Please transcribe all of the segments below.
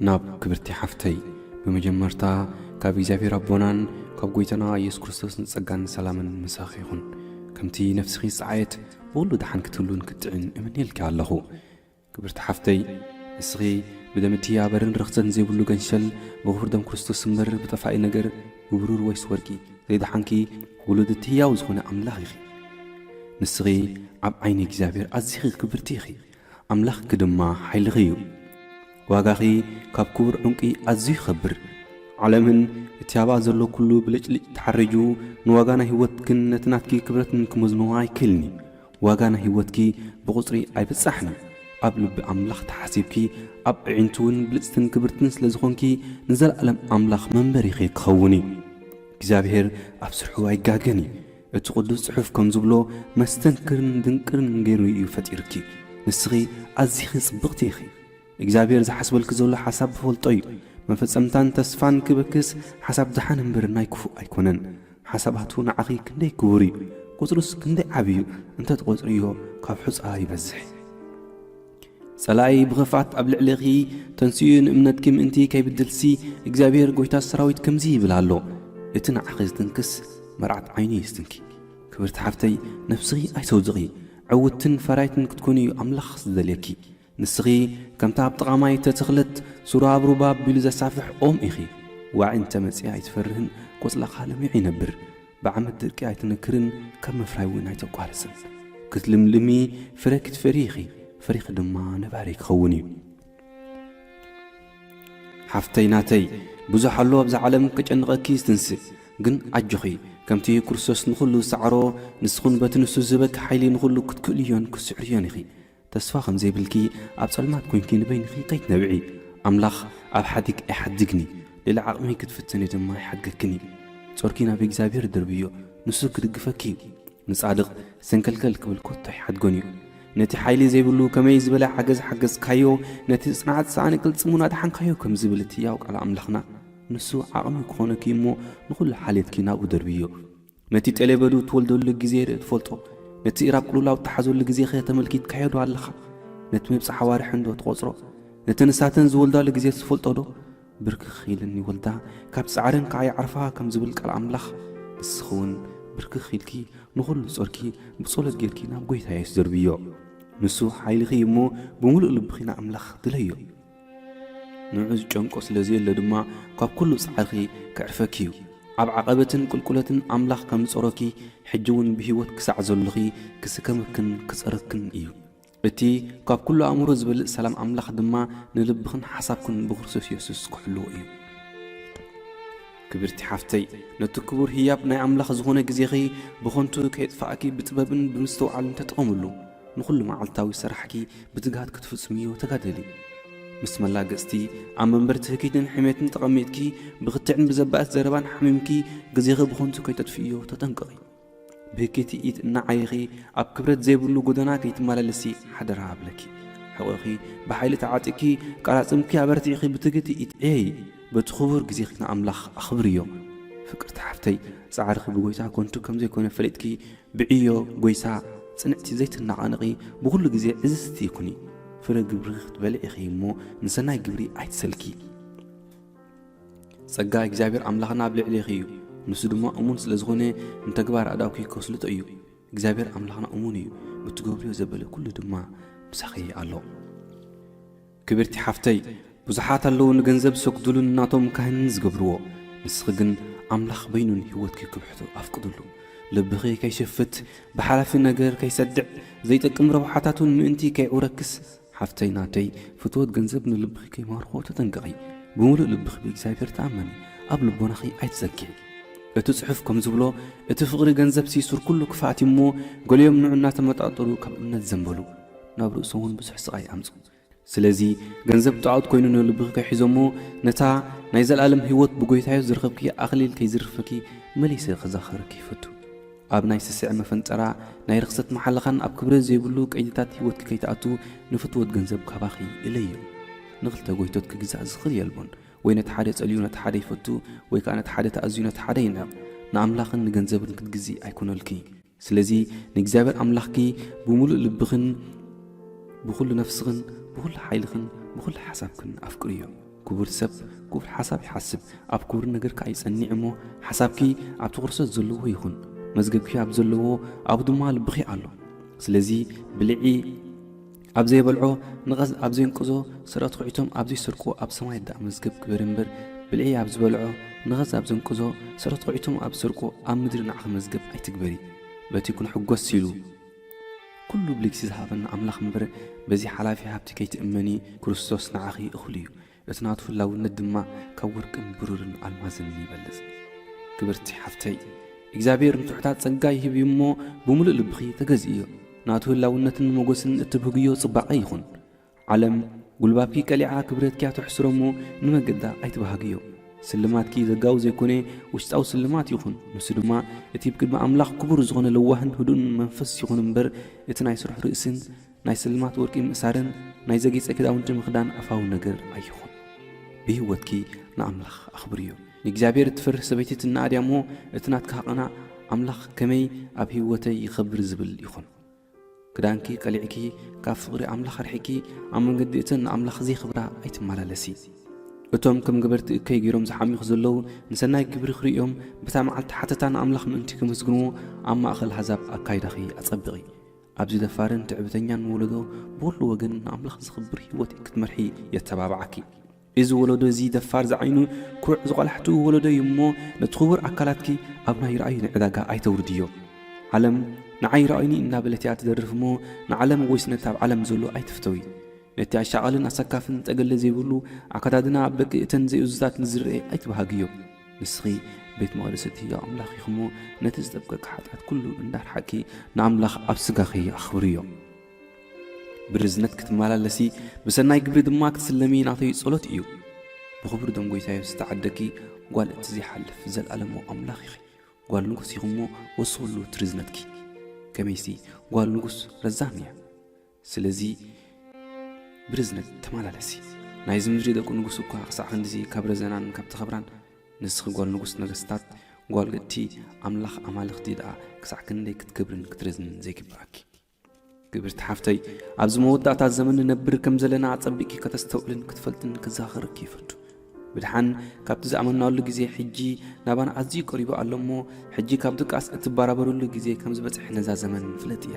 ናብ ክብርቲ ሓፍተይ፣ ብመጀመርታ ካብ እግዚኣብሔር ኣቦናን ካብ ጐይታና ኢየሱስ ክርስቶስ ንጸጋን ሰላምን ምሳኺ ይኹን። ከምቲ ነፍስኺ ዝጸዓየት ብኹሉ ደሓን ክትህሉን ክትጥዕን እምነየልኪ ኣለኹ። ክብርቲ ሓፍተይ፣ ንስኺ ብደም እቲ ኣበርን ርኽተን ዘይብሉ ገንሸል ብኽቡር ደም ክርስቶስ እምበር ብጠፋኢ ነገር ብብሩር ወይስ ወርቂ ዘይደሓንኪ ውሉድ እቲ ህያው ዝኾነ ኣምላኽ ኢኺ። ንስኺ ኣብ ዓይኒ እግዚኣብሔር ኣዚኺ ክብርቲ ኢኺ። ኣምላኽኪ ድማ ሓይልኺ እዩ። ዋጋኺ ካብ ክቡር ዕንቂ ኣዝዩ ይኸብር። ዓለምን እቲ ኣብኣ ዘሎ ኩሉ ብልጭልጭ ተሓሪጁ ንዋጋ ናይ ህይወትክን ነቲ ናትኪ ክብረትን ክመዝንዋ ኣይክእልን እዩ። ዋጋ ናይ ህይወትኪ ብቑጽሪ ኣይበጻሕን እዩ። ኣብ ልቢ ኣምላኽ ተሓሲብኪ ኣብ ኣዒንቱ እውን ብልጽትን ክብርትን ስለ ዝኾንኪ ንዘለኣለም ኣምላኽ መንበሪኺ ክኸውን እዩ። እግዚኣብሔር ኣብ ስርሑ ኣይጋገን እዩ። እቲ ቅዱስ ጽሑፍ ከም ዝብሎ መስተንክርን ድንቅርን ገይሩ እዩ ፈጢርኪ። ንስኺ ኣዚኺ ጽብቕቲ ኢኺ። እግዚኣብሔር ዝሓስበልኪ ዘሎ ሓሳብ ብፈልጦ እዩ። መፈጸምታን ተስፋን ክበክስ ሓሳብ ደሓን እምበር ናይ ክፉእ ኣይኮነን። ሓሳባቱ ንዓኺ ክንደይ ክቡር እዩ፣ ቁጽሩስ ክንደይ ዓቢ እዩ፣ እንተ ትቖጽርዮ ካብ ሑጻ ይበዝሕ። ጸላኢ ብኽፍኣት ኣብ ልዕሌኺ ተንሲኡ ንእምነትኪ ምእንቲ ከይብድልሲ እግዚኣብሔር ጐይታ ሰራዊት ከምዚ ይብል ኣሎ፣ እቲ ንዓኺ ዝትንክስ መርዓት ዓይኑ ይስትንኪ። ክብርቲ ሓፍተይ፣ ነፍስኺ ኣይተውድቒ። ዕውትን ፈራይትን ክትኮኒ እዩ ኣምላኽ ዝደልየኪ። ንስኺ ከምታ ኣብ ጥቓ ማይ እተተኽለት ሱራ ኣብ ሩባ ኣቢሉ ዘሳፍሕ ኦም ኢኺ። ዋዒ እንተ መጺኣ ኣይትፈርህን፣ ቆጽላኻ ለሚዑ ይነብር። ብዓመት ድርቂ ኣይትነክርን፣ ካብ ምፍራይ እውን ኣይተቋርጽን። ክትልምልሚ ፍረ ክትፈሪ ኢኺ፣ ፍሬኺ ድማ ነባሪ ክኸውን እዩ። ሓፍተይ ናተይ፣ ብዙሕ ኣሎ ኣብዛ ዓለም ከጨንቐኪ ዝትንስእ፣ ግን ኣጆኺ፣ ከምቲ ክርስቶስ ንኹሉ ዝሰዓሮ፣ ንስኹን በቲ ንሱ ዝህበኪ ሓይሊ ንኹሉ ክትክእልዮን ክትስዕርዮን ኢኺ። ተስፋ ከም ዘይብልኪ ኣብ ጸልማት ኮንኪ ንበይንኺ ከይትነብዒ። ኣምላኽ ኣብ ሓዲግ ኣይሓድግኒ፣ ልዕሊ ዓቕሚ ክትፍተኒ ድማ ኣይሓድገክን እዩ። ጾርኪ ናብ እግዚኣብሔር ደርብዮ፣ ንሱ ክድግፈኪ እዩ። ንጻድቕ ሰንከልከል ክብል ኮቶ ኣይሓድጎን እዩ። ነቲ ሓይሊ ዘይብሉ ከመይ ዝበለ ሓገዝ ሓገዝካዮ፣ ነቲ ጽንዓት ሰኣን ቅልጽሙ ናድሓንካዮ ከም ዝብል እቲ ህያው ቃል ኣምላኽና፣ ንሱ ዓቕሚ ክኾነኪ እሞ ንኹሉ ሓልየትኪ ናብኡ ደርብዮ። ነቲ ጤሌበዱ እትወልደሉ ግዜ ርእ ትፈልጦ? ነቲ ኢራብ ቅሉላው እትሓዘሉ ግዜኸ ተመልኪትካዮ ዶ ኣለኻ? ነቲ ምብጻሕ ኣዋርሕን ዶ ትቖጽሮ? ነተን ንሳተን ዝወልዳሉ ግዜ ትፈልጦ ዶ? ብርክኽ ኢለን ይወልዳ፣ ካብ ጻዕረን ከኣ ይዓርፋ ከም ዝብል ቃል ኣምላኽ፣ ንስኺ እውን ብርክኽ ኢልኪ ንኹሉ ጾርኪ ብጸሎት ጌርኪ ናብ ጐይታ የሱስ ደርብዮ። ንሱ ሓይልኺ እዩ እሞ ብምሉእ ልብኺ ንኣምላኽ ድለዮ። ንዑ ዝጨንቆ ስለ ዘየሎ ድማ ካብ ኩሉ ጻዕርኺ ከዕርፈኪ እዩ። ኣብ ዓቐበትን ቁልቁለትን ኣምላኽ ከም ዝጸሮኪ፣ ሕጂ እውን ብህይወት ክሳዕ ዘሎኺ ክስከመክን ክጸረክን እዩ። እቲ ካብ ኩሉ ኣእምሮ ዝበልጽ ሰላም ኣምላኽ ድማ ንልብኽን ሓሳብክን ብክርስቶስ የሱስ ክሕልዎ እዩ። ክብርቲ ሓፍተይ፣ ነቲ ክቡር ህያብ ናይ ኣምላኽ ዝኾነ ግዜኺ ብኸንቱ ከየጥፋእኪ ብጥበብን ብምስትውዓልን ተጠቐምሉ። ንኹሉ መዓልታዊ ስራሕኪ ብትግሃት ክትፍጽምዮ ተጋደሊ። ምስ መላገጽቲ ኣብ መንበርቲ ህኪትን ሕሜትን ተቐሚጥኪ ብኽትዕን ብዘባእስ ዘረባን ሓሚምኪ ግዜኺ ብኸንቱ ከይተጥፍእዮ ተጠንቀቒ። ብህኪቲ ኢድ እናዓየኺ ኣብ ክብረት ዘይብሉ ጎደና ከይትመላለሲ ሓደራ እብለኪ። ሕቖኺ ብሓይሊ ተዓጢቕኪ ቃላጽምኪ ኣበርቲዕኺ ብትግቲ ኢድ ዕየዪ። በቲ ክቡር ግዜኺ ንኣምላኽ ኣኽብርዮ። ፍቅርቲ ሓፍተይ፣ ጻዕርኺ ብጎይታ ከንቱ ከም ዘይኮነ ፈሊጥኪ ብዕዮ ጎይታ ጽንዕቲ ዘይትነቓነቒ፣ ብኹሉ ግዜ ዕዝዝቲ ኩኒ። ፍረ ግብርኺ ክትበልዒ ኢኺ እሞ ንሰናይ ግብሪ ኣይትሰልኪ። ጸጋ እግዚኣብሔር ኣምላኽና ኣብ ልዕሌኺ እዩ። ንሱ ድማ እሙን ስለ ዝኾነ ንተግባር ኣእዳውኪ ከስልጦ እዩ። እግዚኣብሔር ኣምላኽና እሙን እዩ፣ ብትገብርዮ ዘበለ ኩሉ ድማ ምሳኺ ኣሎ። ክብርቲ ሓፍተይ፣ ብዙሓት ኣለዉ ንገንዘብ ዝሰግዱሉን ናቶም ካህንን ዝገብርዎ። ንስኺ ግን ኣምላኽ በይኑ ንህይወትኪ ክብሕቶ ኣፍቅድሉ። ልብኺ ከይሽፍት፣ ብሓላፊ ነገር ከይሰድዕ፣ ዘይጠቅም ረብሓታት እውን ምእንቲ ከይዕውረክስ፣ ሓፍተይ ናተይ፣ ፍትወት ገንዘብ ንልብኺ ከይማርኾ ተጠንቀቒ። ብምሉእ ልብኺ ብእግዚኣብሔር ተኣመኒ፣ ኣብ ልቦናኺ ኣይትዘንግዒ። እቲ ጽሑፍ ከም ዝብሎ፣ እቲ ፍቕሪ ገንዘብሲ ሱር ኩሉ ክፍኣት እዩ እሞ፣ ገሊኦም ንዑ እናተመጣጠሩ ካብ እምነት ዘንበሉ፣ ናብ ርእሶም እውን ብዙሕ ስቓይ ኣምጽኡ። ስለዚ ገንዘብ ጣዖት ኮይኑ ንልብኺ ከይሒዞ እሞ፣ ነታ ናይ ዘለኣለም ህይወት ብጎይታዮ ዝረኸብኪ ኣኽሊል ከይዝርፈኪ መሊሰ ክዛኸረኪ ይፈቱ። ኣብ ናይ ስስዐ መፈንጠራ ናይ ርኽሰት መሓለኻን ኣብ ክብረት ዘይብሉ ቀይድታት ህይወትኪ ከይትኣቱ ንፍትወት ገንዘብ ካባኺ እለዮ። ንኽልተ ጎይቶት ክግዛእ ዝኽእል የልቦን። ወይ ነቲ ሓደ ጸልዩ ነቲ ሓደ ይፈቱ፣ ወይ ከኣ ነቲ ሓደ ተኣዝዩ ነቲ ሓደ ይንዕቕ። ንኣምላኽን ንገንዘብን ክትግዝኢ ኣይኮነልኪ። ስለዚ ንእግዚኣብሔር ኣምላኽኪ ብምሉእ ልብኽን ብኹሉ ነፍስኽን ብኹሉ ሓይልኽን ብኹሉ ሓሳብክን ኣፍቅርዮ። ክቡር ሰብ ክቡር ሓሳብ ይሓስብ፣ ኣብ ክቡር ነገር ከኣ ይጸኒዕ እሞ፣ ሓሳብኪ ኣብቲ ቁርሰት ዘለዎ ይኹን፣ መዝገብኪ ኣብ ዘለዎ፣ ኣብ ድማ ልብኺ ኣሎ። ስለዚ ብልዒ ኣብ ዘይበልዖ፣ ንቐዝ ኣብ ዘይንቅዞ፣ ስርዓት ኹዒቶም ኣብ ዘይሰርቆ፣ ኣብ ሰማይ ደኣ መዝገብ ግበር እምበር፣ ብልዒ ኣብ ዝበልዖ፣ ንቐዝ ኣብ ዘንቅዞ፣ ስርዓት ኹዒቶም ኣብ ዝሰርቆ፣ ኣብ ምድሪ ንዓኺ መዝገብ ኣይትግበሪ። በቲ ክንሕጎስ ኢሉ ኩሉ ብልግሲ ዝሃበና ኣምላኽ እምበር፣ በዚ ሓላፊ ሃብቲ ከይትእመኒ፣ ክርስቶስ ንዓኺ እኹል እዩ። እቲ ናቱ ህላውነት ድማ ካብ ወርቅን ብሩርን ኣልማዝን ይበልጽ። ክብርቲ ሓፍተይ፣ እግዚኣብሔር ንትሑታት ጸጋ ይህብ እዩ እሞ፣ ብምሉእ ልብኺ ተገዝእዮ። ናቱ ህላውነትን ሞገስን እትብህግዮ ጽባቐ ይኹን። ዓለም ጉልባብኪ ቀሊዓ ክብረትኪ ኣትሕስሮ እሞ፣ ንመገዳ ኣይትባህግዮ። ስልማትኪ ደጋዊ ዘይኮነ፣ ውሽጣዊ ስልማት ይኹን። ንሱ ድማ እቲ ብቅድሚ ኣምላኽ ክቡር ዝኾነ ለዋህን ህዱእን መንፈስ ይኹን እምበር፣ እቲ ናይ ስራሕ ርእስን ናይ ስልማት ወርቂ ምእሳርን ናይ ዘጌጸ ክዳውንቲ ምኽዳን ኣፋዊ ነገር ኣይኹን። ብህይወትኪ ንኣምላኽ ኣኽብርዮ። ንእግዚኣብሔር እትፈርህ ሰበይቲ ትነኣድያ እሞ፣ እቲ ናትካ ሃቐና ኣምላኽ ከመይ ኣብ ህይወተይ ይኸብር ዝብል ይኹን። ክዳንኪ ቀሊዕኪ፣ ካብ ፍቕሪ ኣምላኽ ኣርሒቂ፣ ኣብ መንገዲ እተን ንኣምላኽ ዘይኽብራ ኣይትመላለሲ። እቶም ከም ገበርቲ እከይ ገይሮም ዝሓሚኹ ዘለዉ፣ ንሰናይ ግብሪ ክርእዮም፣ በታ መዓልቲ ሓተታ ንኣምላኽ ምእንቲ ከመስግንዎ፣ ኣብ ማእከል ኣህዛብ ኣካይዳኺ ኣጸብቒ። ኣብዚ ደፋርን ትዕቢተኛን ወለዶ፣ ብኹሉ ወገን ንኣምላኽ ዘኽብር ህይወት ክትመርሒ የተባብዓኪ። እዚ ወለዶ እዚ ደፋር ዝዓይኑ፣ ኩሩዕ ዝቖላሕትኡ ወለዶ እዩ እሞ፣ ነቲ ክቡር ኣካላትኪ ኣብ ናይ ርኣዩኒ ዕዳጋ ኣይተውርድዮ። ዓለም ንዓይ ርኣዩኒ እናበለት እያ ትደርፍ እሞ፣ ንዓለም ወይስ ነቲ ኣብ ዓለም ዘሎ ኣይትፍተዊ። ነቲ ኣሻቓልን ኣሰካፍን ጠገለ ዘይብሉ ኣከዳድና ኣብ ደቂ እተን ዘይእዙዛት ንዝርአ ኣይትበሃግዮ። ንስኺ ቤት መቕደስ እቲ ህያው ኣምላኽ ኢኺ እሞ፣ ነቲ ዝጠብቀኪ ሓጢኣት ኩሉ እንዳርሓቕኪ ንኣምላኽ ኣብ ስጋኺ ኣኽብርዮ። ብርዝነት ክትመላለሲ፣ ብሰናይ ግብሪ ድማ ክትስለሚ ናተይ ጸሎት እዩ። ብኽቡር ደም ጐይታ ኢየሱስ ዝተዓደግኪ ጓል እቲ ዘይሓልፍ ዘለኣለማዊ ኣምላኽ ኢኺ። ጓል ንጉስ ኢኺ እሞ፣ ወስኹሉ እቲ ርዝነትኪ። ከመይሲ ጓል ንጉስ ረዛን እያ። ስለዚ ብርዝነት ተመላለሲ። ናይዚ ምድሪ ደቂ ንጉስ እኳ ክሳዕ ክንድዚ ካብ ረዘናን ካብ ተኸብራን፣ ንስኺ ጓል ንጉስ ነገስታት፣ ጓል እቲ ኣምላኽ ኣማልኽቲ ደኣ ክሳዕ ክንደይ ክትከብርን ክትረዝንን ዘይግብኣኪ። ክብርቲ ሓፍተይ፣ ኣብዚ መወዳእታ ዘመን ንነብር ከም ዘለና ኣጸቢቕኪ ከተስተውዕልን ክትፈልጥን ክዘኻኽረኪ ይፈቱ። ብድሓን ካብቲ ዝኣመናሉ ግዜ ሕጂ ናባና ኣዝዩ ቀሪቡ ኣሎ እሞ፣ ሕጂ ካብ ድቃስ እትበራበርሉ ግዜ ከም ዝበጽሕ ነዛ ዘመን ፍለጥያ።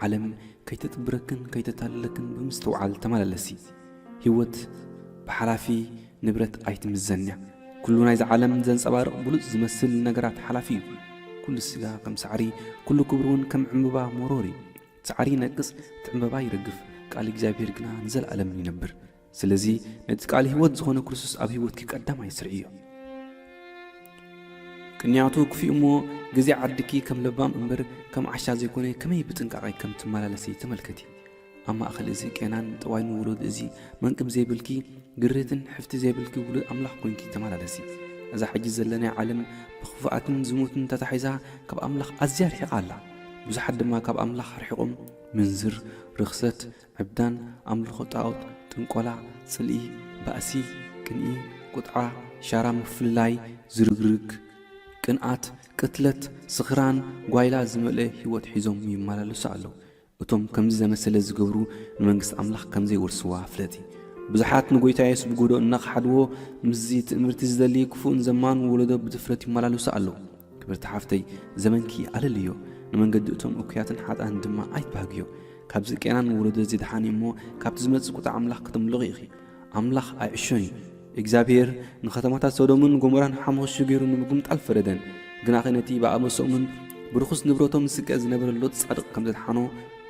ዓለም ከይተጥብረክን ከይተታልለክን ብምስትውዓል ተመላለሲ። ህይወት ብሓላፊ ንብረት ኣይትምዘንያ። ኩሉ ናይዚ ዓለም ዘንጸባርቕ ብሉጽ ዝመስል ነገራት ሓላፊ እዩ። ኩሉ ስጋ ከም ሳዕሪ፣ ኩሉ ክብሪ እውን ከም ዕምባባ መሮር እዩ። ሳዕሪ ይነቅጽ፣ እቲ ዕምባባ ይረግፍ፣ ቃል እግዚኣብሔር ግና ንዘለኣለም ይነብር። ስለዚ ነቲ ቃል ህይወት ዝኾነ ክርስቶስ ኣብ ህይወትኪ ቀዳማይ ስርዕዮ። ቅንያቱ ክፍኡ እሞ፣ ግዜ ዓድኪ ከም ለባም እምበር ከም ዓሻ ዘይኮነ፣ ከመይ ብጥንቃቐ ከም ትመላለሲ ተመልከቲ። ኣብ ማእከል እዚ ቄናን ጠዋይን ውሉድ እዚ መንቅብ ዘይብልኪ፣ ግርህትን ሕፍቲ ዘይብልኪ ውሉድ ኣምላኽ ኮይንኪ ተመላለሲ። እዛ ሕጂ ዘለናያ ዓለም ብኽፉኣትን ዝሙትን ተታሒዛ ካብ ኣምላኽ ኣዝያ ርሒቓ ኣላ። ብዙሓት ድማ ካብ ኣምላኽ ርሒቖም ምንዝር፣ ርኽሰት፣ ዕብዳን፣ ኣምልኾ ጣኦት፣ ጥንቆላ፣ ጽልኢ፣ ባእሲ፣ ቅንኢ፣ ቁጥዓ፣ ሻራ ምፍልላይ፣ ዝርግርግ፣ ቅንኣት፣ ቅትለት፣ ስኽራን፣ ጓይላ ዝመልአ ህይወት ሒዞም ይመላለሱ ኣለዉ። እቶም ከምዚ ዘመሰለ ዝገብሩ ንመንግስቲ ኣምላኽ ከም ዘይወርስዋ ፍለጢ። ብዙሓት ንጎይታ የሱስ ብጎዶ እናኸሓድዎ ምስዚ ትእምርቲ ዝደሊ ክፉእን ዘማን ወለዶ ብድፍረት ይመላለሱ ኣለዉ። ክብርቲ ሓፍተይ፣ ዘመንኪ ኣለልዮ፣ ንመንገዲ እቶም እኩያትን ሓጥኣን ድማ ኣይትባህግዮ። ካብዚ ቄናን ወለዶ እዚ ደሓኒ እሞ፣ ካብቲ ዝመጽእ ቁጣ ኣምላኽ ከተምልቑ ኢኺ። ኣምላኽ ኣይዕሾን እዩ። እግዚኣብሔር ንኸተማታት ሶዶምን ጎሞራን ሓሙኽሹ ገይሩ ንምጉምጣል ፈረደን። ግናኸ ነቲ ብኣበሶምን ብርኹስ ንብረቶም ዝስቀ ዝነበረ ሎጥ ጻድቕ ከም ዘድሓኖ፣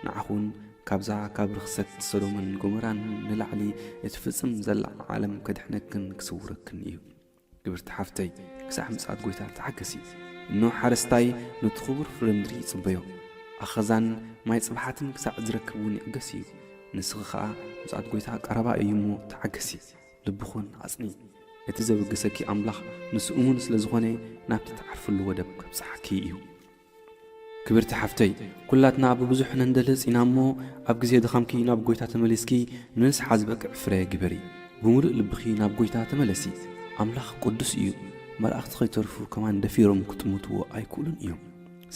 ንዓኹ እውን ካብዛ ካብ ርኽሰት ሶዶምን ጎሞራን ንላዕሊ እትፍጽም ዘላ ዓለም ከድሕነክን ክስውረክን እዩ። ክብርቲ ሓፍተይ፣ ክሳዕ ምጽኣት ጐይታ ተዓገሲ። እነሆ ሓረስታይ ነቲ ኽቡር ፍረ ምድሪ ይጽበዮ። ኣኸዛን ማይ ጽብሓትን ክሳዕ ዝረክብ እውን ይዕገስ እዩ። ንስኺ ኸኣ ምጽኣት ጐይታ ቀረባ እዩ እሞ ተዓገሲ። ልብኹን ኣጽንዒ። እቲ ዘበገሰኪ ኣምላኽ ንሱ እሙን ስለ ዝኾነ ናብቲ ትዓርፍሉ ወደብ ከብጽሓኪ እዩ። ክብርቲ ሓፍተይ፣ ኩላትና ብብዙሕ ነንደልጽ ኢና እሞ፣ ኣብ ግዜ ድኻምኪ ናብ ጐይታ ተመሊስኪ ንንስሓ ዝበቅዕ ፍረ ግበሪ። ብምሉእ ልብኺ ናብ ጐይታ ተመለሲ። ኣምላኽ ቅዱስ እዩ። መላእኽቲ ኸይተርፉ ከማን ደፊሮም ክጥምትዎ ኣይክእሉን እዮም።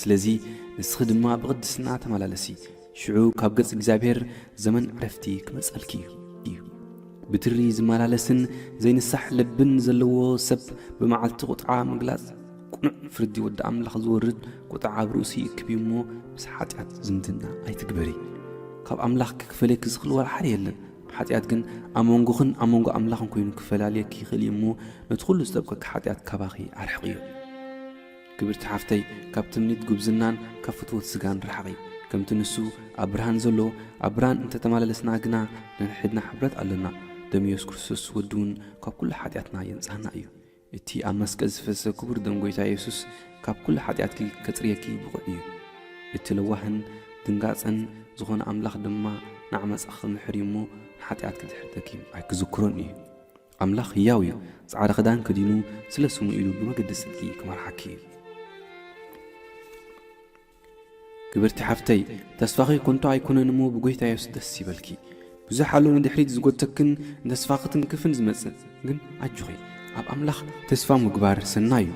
ስለዚ ንስኺ ድማ ብቕድስና ተመላለሲ። ሽዑ ካብ ገጽ እግዚኣብሔር ዘመን ዕረፍቲ ክመጸልኪ እዩ። ብትሪ ዝመላለስን ዘይንሳሕ ልብን ዘለዎ ሰብ ብመዓልቲ ቁጥዓ ምግላጽ ቅኑዕ ፍርዲ ወዲ ኣምላኽ ዝወርድ ቁጥዓ ኣብ ርእሱ ይእክብ እዩ እሞ ምስ ሓጢኣት ዝምድና ኣይትግበሪ። ካብ ኣምላኽ ክክፈለኪ ዝኽእል ዋላ ሓደ የለን። ሓጢኣት ግን ኣብ መንጎኽን ኣብ መንጎ ኣምላኽን ኮይኑ ክፈላልየኪ ይኽእል እዩ እሞ ነቲ ኩሉ ዝጠብቀኪ ሓጢኣት ካባኺ ኣርሕቕዮ። ክብርቲ ሓፍተይ፣ ካብ ትምኒት ጉብዝናን ካብ ፍትወት ስጋን ርሓቒ። ከምቲ ንሱ ኣብ ብርሃን ዘሎ፣ ኣብ ብርሃን እንተተመላለስና ግና ነንሕድና ሕብረት ኣሎና። ደም የሱስ ክርስቶስ ወዲ እውን ካብ ኩሉ ሓጢኣትና የንጽሃና እዩ። እቲ ኣብ መስቀል ዝፈሰሰ ክቡር ደም ጎይታ የሱስ ካብ ኩሉ ሓጢኣትኪ ከጽርየኪ ብቑዕ እዩ። እቲ ለዋህን ድንጋጸን ዝኾነ ኣምላኽ ድማ ንዓመጻኺ ክምሕር እዩ እሞ ንሓጢኣትኪ ድሕርተኪ ኣይክዝክሮን እዩ። ኣምላኽ ህያው እዩ። ጻዕዳ ክዳን ከዲኑ ስለ ስሙ ኢሉ ብመገዲ ጽድቂ ክመርሓኪ እዩ። ክብርቲ ሓፍተይ፣ ተስፋኺ ኮንቶ ኣይኮነን እሞ ብጎይታ የሱስ ደስ ይበልኪ። ብዙሕ ኣሎ ንድሕሪት ዝጎተክን ንተስፋ ክትንክፍን ዝመጽእ፣ ግን ኣጆኺ፣ ኣብ ኣምላኽ ተስፋ ምግባር ሰናይ እዩ።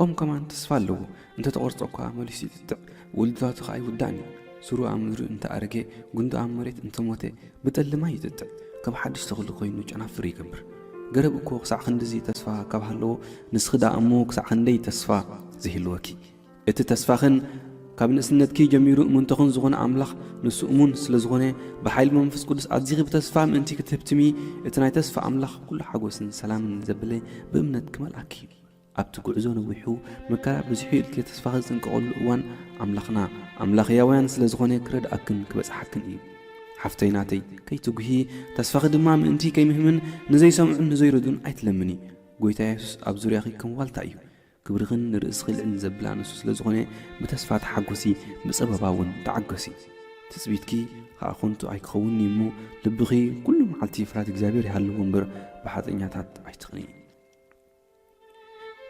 ኦም ከማን ተስፋ ኣለዎ፣ እንተ ተቖርጾ እኳ መሊሱ ይጥጥዕ፣ ውልድታቱ ኸኣ ኣይውዳእን እዩ። ስሩ ኣብ ምድሪ እንተ ኣረገ፣ ጉንዱ ኣብ መሬት እንተ ሞተ፣ ብጠሊ ማይ ይጥጥዕ፣ ከም ሓድሽ ተኽሊ ኮይኑ ጨናፍር ይገብር። ገረብ እኮ ክሳዕ ክንድዚ ተስፋ ካብ ሃለዎ፣ ንስኺ ደኣ እሞ ክሳዕ ክንደይ ተስፋ ዘይህልወኪ። እቲ ተስፋኽን ካብ ንእስነትኪ ጀሚሩ እምንቶኽን ዝኾነ ኣምላኽ ንሱ እሙን ስለ ዝኾነ፣ ብሓይሊ መንፈስ ቅዱስ ኣዚኺ ብተስፋ ምእንቲ ክትህብትሚ፣ እቲ ናይ ተስፋ ኣምላኽ ኩሉ ሓጎስን ሰላምን ዘብለ ብእምነት ክመልኣኪ እዩ። ኣብቲ ጉዕዞ ነዊሑ መከራ በዚሑ ኢልኪ ተስፋኺ ዝጽንቀቐሉ እዋን ኣምላኽና ኣምላኽ ህያውያን ስለ ዝኾነ ክረድኣክን ክበጽሓክን እዩ። ሓፍተይ ናተይ ከይትጉሂ ተስፋኺ ድማ ምእንቲ ከይምህምን ንዘይሰምዑን ንዘይረዱን ኣይትለምኒ። ጎይታ የሱስ ኣብ ዙርያኺ ከም ዋልታ እዩ። ክብርኽን ንርእስኺ ልዕል ዘብላ ንሱ ስለ ዝኾነ ብተስፋ ተሓጎሲ ብጸበባ እውን ተዓገሲ። ትጽቢትኪ ኸኣ ኾንቱ ኣይክኸውን እዩ እሞ ልብኺ ኩሉ መዓልቲ ፍርሃት እግዚኣብሔር ይሃልዎ እምበር ብሓጢኣኛታት ኣይትቕንኢ።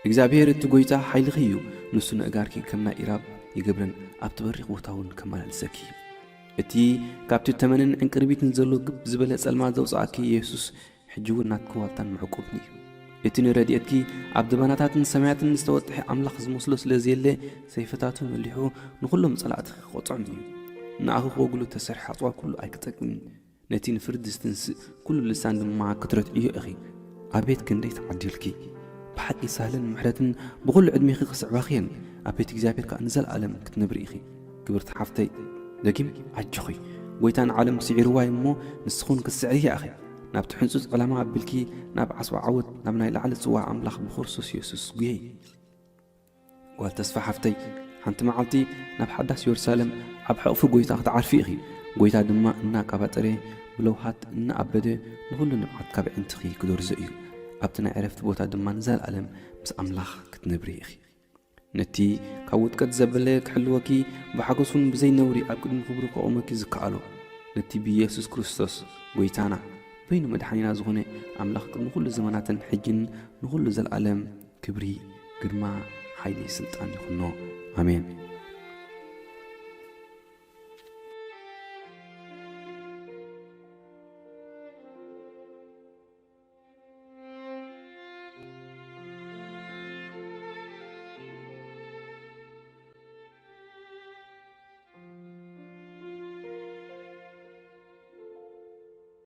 እግዚኣብሔር እቲ ጎይታ ሓይልኺ እዩ። ንሱ ነእጋርኪ ከም ናይ ኢራብ ይገብረን ኣብቲ በሪኽ ቦታ እውን ከመላልሰኪ እዩ። እቲ ካብቲ ተመንን ዕንቅርቢትን ዘሎ ግብ ዝበለ ጸልማት ዘውጽኣኪ የሱስ ሕጂ እውን ናትኪ ዋልታን መዕቆብን እዩ። እቲ ንረድኤትኪ ኣብ ደበናታትን ሰማያትን ዝተወጥሐ ኣምላኽ ዝመስሎ ስለ ዘየለ ሰይፍታቱ መሊሑ ንኹሎም ጸላእትኺ ክቐጽዖም እዩ። ንኣኺ ክወግሉ እተሰርሐ ኣጽዋር ኩሉ ኣይክጠቅምን። ነቲ ንፍርዲ ዝትንስእ ኩሉ ልሳን ድማ ክትረትዕዮ ኢኺ። ኣቤት ክንደይ ተዓዲልኪ! ብሓቂ ሳህልን ምሕረትን ብኹሉ ዕድሜኺ ክስዕባኺ እየን። ኣብ ቤት እግዚኣብሔር ከኣ ንዘለኣለም ክትነብሪ ኢኺ። ክብርቲ ሓፍተይ፣ ደጊም ኣጆኺ። ጎይታ ንዓለም ስዒርዋ እዩ እሞ ንስኹን ክትስዕሪ ኢኺ። ናብቲ ሕንጹጽ ዕላማ ኣቢልኪ ናብ ዓስባ ዓወት ናብ ናይ ላዕሊ ጽዋዕ ኣምላኽ ብክርስቶስ የሱስ ጉየይ። ጓል ተስፋ ሓፍተይ፣ ሓንቲ መዓልቲ ናብ ሓዳስ የሩሳሌም ኣብ ሕቕፊ ጎይታ ክትዓርፊ ኢኺ። ጎይታ ድማ እናቀባጠረ ብለውሃት እናኣበደ ንኹሉ ንብዓት ካብ ኣዕንትኺ ክደርዞ እዩ። ኣብቲ ናይ ዕረፍቲ ቦታ ድማ ንዘለኣለም ምስ ኣምላኽ ክትነብሪ ኢኺ። ነቲ ካብ ውድቀት ዘበለ ክሕልወኪ ብሓጎስ እውን ብዘይ ነውሪ ኣብ ቅድሚ ክብሩ ከቑመኪ ዝከኣሎ ነቲ ብኢየሱስ ክርስቶስ ጎይታና በይኑ መድሓኒና ዝኾነ ኣምላኽ ቅድሚ ኩሉ ዘመናትን ሕጅን ንኹሉ ዘለኣለም ክብሪ፣ ግርማ፣ ሓይሊ፣ ስልጣን ይኹኖ። ኣሜን።